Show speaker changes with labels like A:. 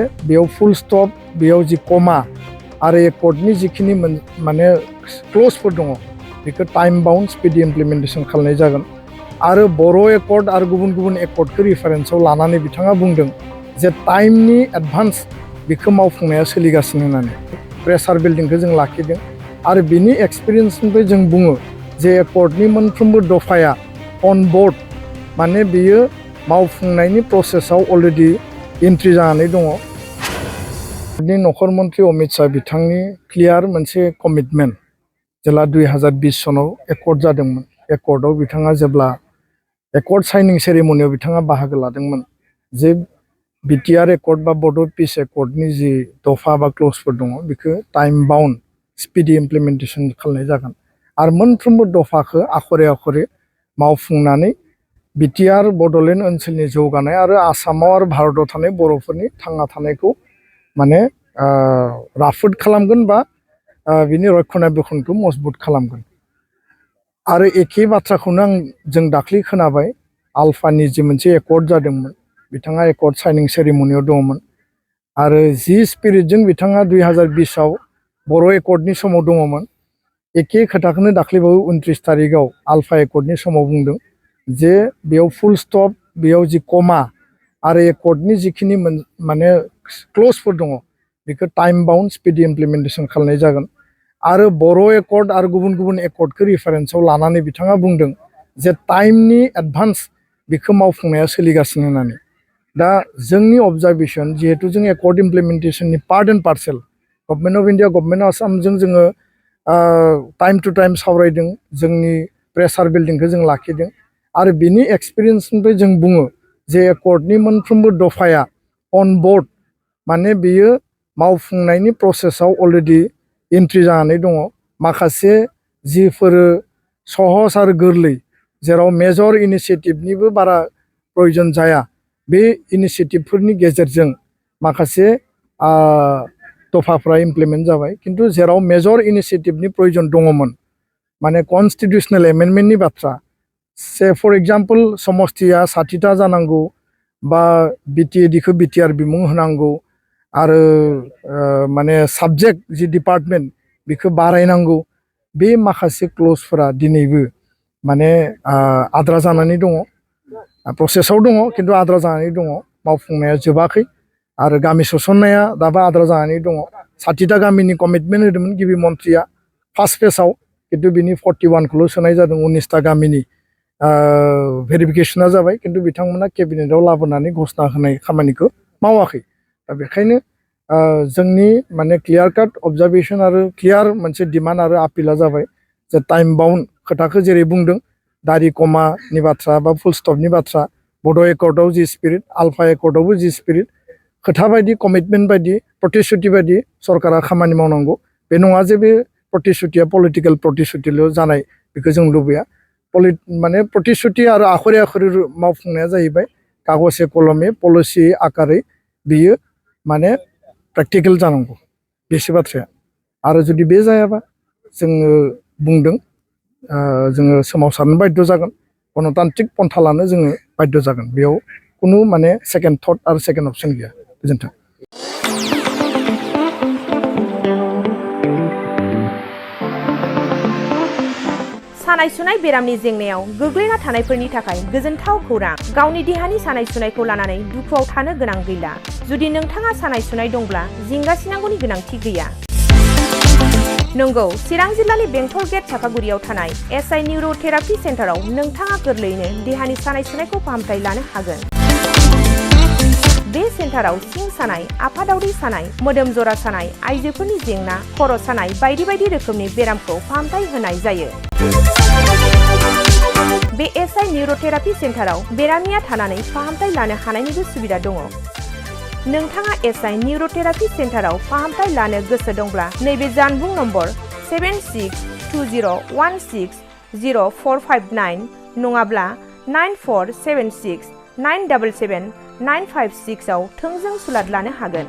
A: बेयाव फुल स्टप बेयाव जि कमा आरो एकर्डनि जिखिनि माने क्लजफोर दङ बेखौ टाइम बाउन्ड स्पिडी इमप्लिमेन्टेसन खालामनाय जागोन आरो बर' एकर्ड आरो गुबुन गुबुन एकर्डखौ रिफारेन्सआव लानानै बिथाङा बुंदों जे टाइमनि एडभान्स बेखौ मावफुंनाया सोलिगासिनो होननानै प्रेसार बिल्डिंखौ जों लाखिदों आरो बिनि एक्सपिरियेन्सनिफ्राय जों बुङो जे एकर्डनि मोनफ्रोमबो दफाया अन बोर्ड माने बियो मावफुंनायनि प्रसेसआव अलरेडि एन्ट्रि जानानै दङ। नखर मन्त्रि अमित शाह बिथांनि क्लियार मोनसे कमिटमेन्ट जेला 2020 सनाव एकर्ड जादोंमोन एकर्डआव बिथाङा जेब्ला एकर्ड साइनिं सेरेमनियाव बिथाङा बाहागो लादोंमोन जे बिटिआर एकर्ड बा बड' पिस एकर्डनि जि दफा बा क्लजफोर दङ बेखौ टाइम बाउन्ड स्पिडी इमप्लिमेन्टेसन खालामनाय जागोन आरो मोनफ्रोमबो दफाखौ आखरे आखरे मावफुंनानै बिटिआर बड'लेण्ड ओनसोलनि जौगानाय आरो आसामाव आरो भारताव थानाय बर'फोरनि थांना थानायखौ माने राफोद खालामगोन बा बिनि रक्षनाबेक्षनखौ मजबुत खालामगोन आरो एखे बाथ्राखौनो जों दाख्लै खोनाबाय आल्फानि जि मोनसे एकर्ड जादोंमोन बिथाङा एकर्ड साइनिं सेरेमनियाव दङमोन आरो जि स्पिरिटजों बिथाङा 2020 आव बर' एकर्डनि समाव दङमोन एखे खोथाखौनो दाख्लैबावै 29 तारिखआव आल्फा एकर्डनि समाव बुंदों जे बेयाव फुल स्टप बेयाव जि कमा आरो एकर्डनि जिखिनि माने क्लजफोर दङ बेखौ टाइम बाउन्ड स्पिडी इमप्लिमेन्टेसन खालामनाय जागोन आरो बर' एकर्ड आरो गुबुन गुबुन एकर्डखौ रिफारेन्सआव लानानै बिथाङा बुंदों जे टाइमनि एडभान्स बेखौ मावफुंनाया सोलिगासिनो होननानै दा जोंनि अबजारभेसन जिहेतु जों एकर्ड इमप्लिमेन्टेसननि part and parcel government of India government of आसामजों जोङो टाइम टु टाइम सावरायदों जोंनि प्रेसार बिल्डिंखौ जों लाखिदों आरो बिनि एक्सपिरियेन्सनिफ्राय जों बुङो जे एकर्डनि मोनफ्रोमबो दफाया अन बोर्ड माने बियो मावफुंनायनि प्रसेसआव अलरेडि एन्ट्रि जानानै दङ माखासे जिफोर सहज आरो गोरलै जेराव मेजर इनिसियेटिभनिबो बारा प्रयोजन जाया बे इनिसियेटिभफोरनि गेजेरजों माखासे दफाफ्रा इमप्लिमेन्ट जाबाय खिन्थु जेराव मेजर इनिसियेटिभनि प्रयोजन दङमोन माने कनस्टिटिउसनेल एमेन्डमेन्टनि बाथ्रा से फर एग्जाम्पल समस्तिया 60टा जानांगौ बा बिटिएडिखौ बिटिआर बिमुं होनांगौ आरो माने साबजेक्ट जि डिपार्टमेन्ट बेखौ बारायनांगौ बे माखासे क्लजफोरा दिनैबो माने आद्रा जानानै दङ प्रसेसआव दङ खिन्थु आद्रा जानानै दङ मावफुंनाया जोबाखै आरो गामि सोसननाया दाबो आद्रा जानानै दङ 60टा गामिनि कमिटमेन्ट होदोंमोन गिबि मन्थ्रिया फार्स्ट फेजआव खिन्थु बिनि 41खौल' सोनाय जादों 19टा गामिनि भेरिफिकेसना जाबाय खिन्थु बिथांमोना केबिनेटआव लाबोनानै घोषणा होनाय खामानिखौ मावाखै दा बेखायनो जोंनि माने क्लियार काट अबजारभेसन आरो क्लियार मोनसे डिमान्ड आरो आपिला जाबाय जे टाइम बाउन्ड खोथाखौ जेरै बुंदों दारि कमानि बाथ्रा बा फुल स्टपनि बाथ्रा बड' एकर्डआव जि स्पिरिट आल्फा एकर्डआवबो जि स्पिरिट खोथा बायदि कमिटमेन्ट बायदि प्रतिश्रुति बायदि सरकारा खामानि मावनांगौ बे नङा जे बे प्रतिश्रुतिया पलिटिकेल प्रतिश्रुतिल' जानाय बेखौ जों लुबैया माने प्रतिश्रुति आरो आखरे आखरे मावफुंनाया जाहैबाय कागजे कलमे पलिसि आकारै बियो माने प्रेक्टिकेल जानांगौ बेसो बाथ्राया आरो जुदि बे जायाबा जोङो बुंदों जोङो सोमावसारनो बाध्य जागोन गणतान्त्रिक पन्था लानो जोङो बाध्य जागोन बेयाव खुनु माने सेकेन्ड थट आरो सेकेन्ड अपसन गैया गोजोन्थों।
B: सानाय सुनाय बेरामनि जेंनायाव गोग्लैना थानायफोरनि थाखाय गोजोनथाव खौरां गावनि देहानि सानाय सुनायखौ लानानै दुखुआव थानो गोनां गैला जुदि नोंथाङा सानाय सुनाय दंब्ला जिंगासिनांगौनि गोनांथि गैया नंगौ चिरां जिल्लानि बेंटल गेट चापागुरियाव थानाय एसआइ निउर'थेरापि सेन्टाराव नोंथाङा गोरलैयैनो देहानि सानाय सुनायखौ फाहामथाय लानो हागोन बे सेन्टाराव सिं सानाय आफादावरि सानाय मोदोम जरा सानाय आइजोफोरनि जेंना खर' सानाय बायदि बायदि रोखोमनि बेरामखौ फाहामथाय होनाय जायो बे एसआइ निउर'थेरापि सेन्टाराव बेरामिया थानानै फाहामथाय लानो हानायनिबो सुबिदा दङ नोंथाङा एसआइ निउर'थेरापि सेन्टाराव फाहामथाय लानो गोसो दंब्ला नैबे जानबुं नम्बर 7620160459 नङाब्ला 9476977956 आव थोंजों सुलाद लानो हागोन।